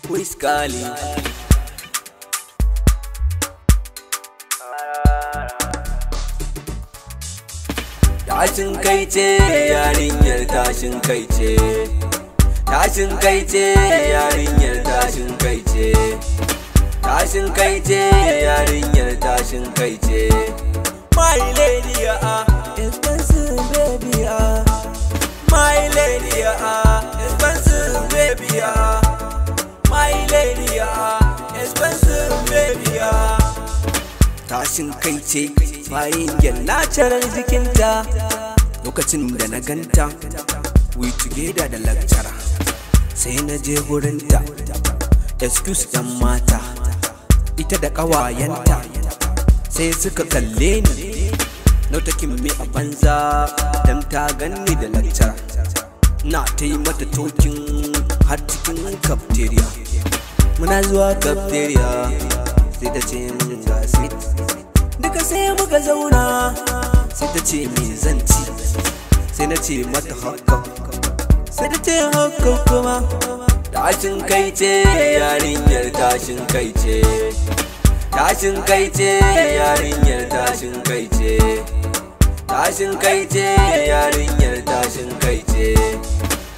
Wiz Khali. Tashin kai ce yarinyar, tashin kai ce. Tashin kai ce yarinyar, tashin kai ce. Tashin kai ce yarinyar, tashin kai ce. My lady, ah, expensive baby, ah. My lady, ah, expensive baby, ah. My lady, ah, expensive baby, ah. Tashin kai ce bayan gyalla carar jikinta. Lokacin da na ganta, we together da lecturer, sai na je gurinta. Excuse, yan mata. Ita da ƙawayenta sai suka kalle ni, na taking me a banza dan ta ganni da lecturer. Na ta yi mata talking har cikin cafeteria. Muna zuwa cafeteria, sai ta ce min ga seat. Duka sai muka zauna. Sai ta ce me zan ci? Sai na ce mata haka. Sai ta ce haka kuma. Tashin kai ce yarinyar, tashin kai ce. Tashin kai ce yarinyar, tashin kai ce. Tashin kai ce yarinyar, tashin kai ce.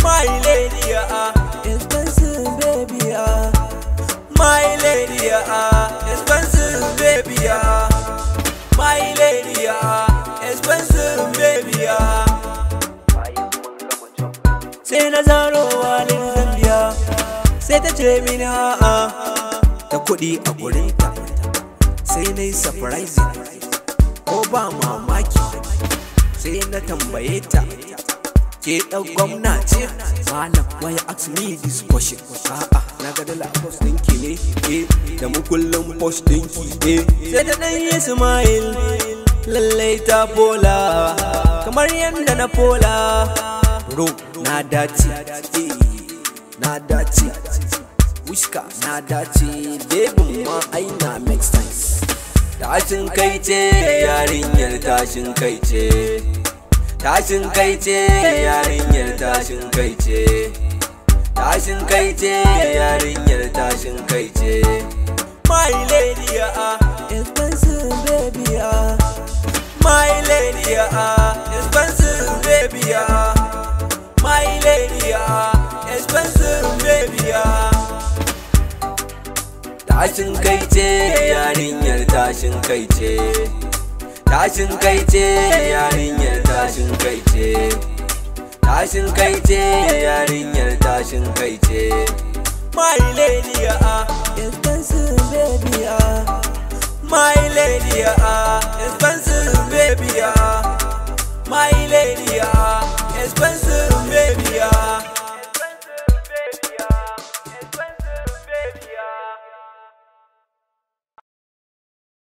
My lady, ah, expensive baby, ah. My lady, ah, expensive baby, ah. My lady, ah, expensive baby, ah. Sai na zaro walin Zambiya. Sai ta ce mini a'a, ta kuɗi a gurinta. Sai na yi surprising, ko ba mamaki. Sai na tambaye ta, ke ɗan gwamna ce? Malam, why you ask me this question? A'a, na ga dala a purse ɗinki ne, eh, da mukullin purse ɗinki, eh. Sai ta ɗan yi smile, lallai ta fola kamar yadda na fola. Bro, na dace, eh, na dace. Whisker, na dace, babyn ma ai na make sense. Tashin kai ce yarinyar, tashin kai ce. Tashin kai ce yarinyar, tashin kai ce. Tashin kai ce yarinyar, tashin kai ce. My lady, ah, expensive baby, ah. My lady, ah, expensive baby, ah. My lady, ah, expensive baby, ah. Tashin kai ce yarinyar, tashin kai ce. Tashin kai ce yarinyar, tashin kai ce. Tashin kai ce yarinyar, tashin kai ce. My lady, ah, expensive baby, ah. My lady, ah, expensive baby, ah. My lady, ah, expensive.